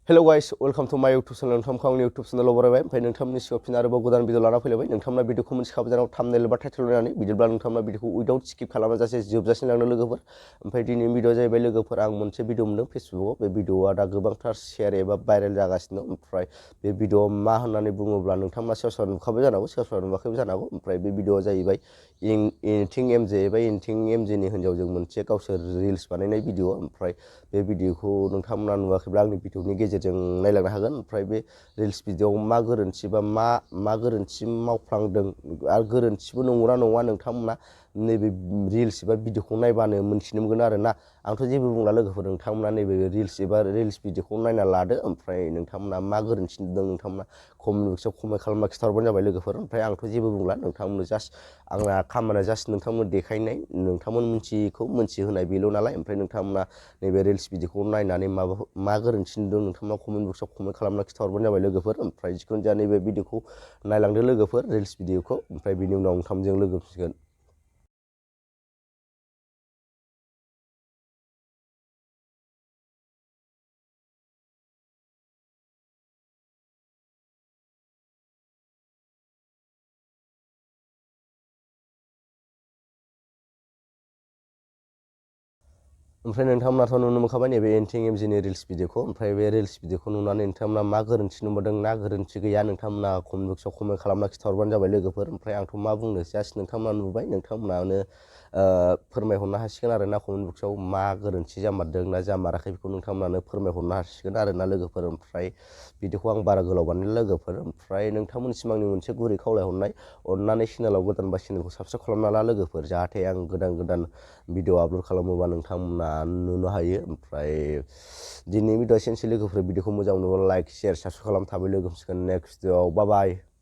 Hello guys, welcome to my YouTube channel. नोंथांखौ आंनि YouTube channel आव बरायबाय। ओमफ्राय नोंथांमोननि सिगाङाव फिन आरोबाव गोदान भिडिअ लाना फैलायबाय। नोंथांमोना भिडिअखौ मोनथिखाबाय जानांगौ थाम्बनेल एबा टाइटेल नायनानै बिदिब्ला नोंथांमोना भिडिअखौ उइदाउट स्किप खालामाजासे जोबजासिम लांनो लोगोफोर। ओमफ्राय दिनैनि भिडिअआ जाहैबाय लोगोफोर आं मोनसे भिडिअ मोनदों फेसबुकआव। बे भिडिअआ दा गोबांथार शेयार एबा भाइरेल जागासिनो दं। ओमफ्राय बे भिडिअआ मा होननानै बुङोब्ला नोंथांमोना सोरबा नुखाबाय जानांगौ, सोरबा नुवाखैबो जानो हागौ। ओमफ्राय बे भिडिअआ जाहैबाय इनथिं एमजे एबा इनथिं एमजेनि हिन्जावजों मोनसे गावसोर रिल्स बानायनाय भिडिअ। ओमफ्राय बे भिडिअखौ नोंथांमोना नुवाखैब्ला आंनि भिडिअनि गेजेरजों नायलांनो हागोन। ओमफ्राय बे रिल्स भिडिअआव मा गोरोन्थि बा मा गोरोन्थि मावफ्लांदों आरो गोरोन्थिबो नंगौना नङा नोंथांमोना नैबे रिल्स एबा भिडिअखौ नायबानो मोनथिनो मोनगोन आरोना। आंथ' जेबो बुंला लोगोफोर, नोंथांमोना नैबे रिल्स भिडिअखौ नायना लादो। ओमफ्राय नोंथांमोना मा गोरोन्थि नुदों नोंथांमोना कमेन्ट बक्सआव कमेन्ट खालामना खिन्थाहरबानो जाबाय लोगोफोर। ओमफ्राय आंथ' जेबो बुंला, नोंथांमोननो जास्ट आंना खामानिया जास्ट नोंथांमोन देखायनाय, नोंथांमोन मिथियैखौ मोनथिहोनाय बेल' नालाय। ओमफ्राय नोंथांमोना नैबे रिल्स भिडिअखौ नायनानै मा गोरोन्थि नुदों नोंथांमोना कमेन्ट बक्सआव कमेन्ट खालामना खिन्थाहरबानो जाबाय लोगोफोर। ओमफ्राय जिखुनु जाया नैबे भिडिअखौ नायलांदो लोगोफोर, रिल्स भिडिअखौ। ओमफ्राय बिनि उनाव नोंथांमोनजों लोगो मोनसिगोन। ओमफ्राय नोंथांमोनाथ' नुनो मोनखाबाय नैबे इनथिं एमजेनि रिल्स भिडिअखौ। ओमफ्राय बे रिल्स भिडिअखौ नुनानै नोंथांमोना मा गोरोन्थि नुबोदों ना गोरोन्थि गैया नोंथांमोना कमेन्ट बक्सआव कमेन्ट खालामना खिन्थाहरबानो जाबाय लोगोफोर। ओमफ्राय आंथ' मा बुंनो, जास्ट नोंथांमोना नुबाय, नोंथांमोनानो फोरमायहरनो हासिगोन आरो ना कमेन्ट बक्सआव मा गोरोन्थि जामारदों ना जामाराखै बेखौ नोंथांमोनानो फोरमायहरनो हासिगोन आरो ना लोगोफोर। ओमफ्राय भिडिअखौ आं बारा गोलाव बानायला लोगोफोर। ओमफ्राय नोंथांमोननिसिम आंनि मोनसे गुरै खावलायहरनाय, अननानै चेनेलाव गोदानबा चेनेलखौ साबस्क्राइब खालामना ला लोगोफोर, जाहाथे आं गोदान भिडिअ आपल'ड खालामोबा नोंथांमोना नुनो हायो। ओमफ्राय दिनैनि भिडिअआ एसेनोसै लोगोफोर, भिडिअखौ मोजां मोनोब्ला लाइक शेयार साबस्क्राइब खालाम, थाबै लोगो मोनसिगोन नेक्स्ट भिडिअआव। बाय बाय।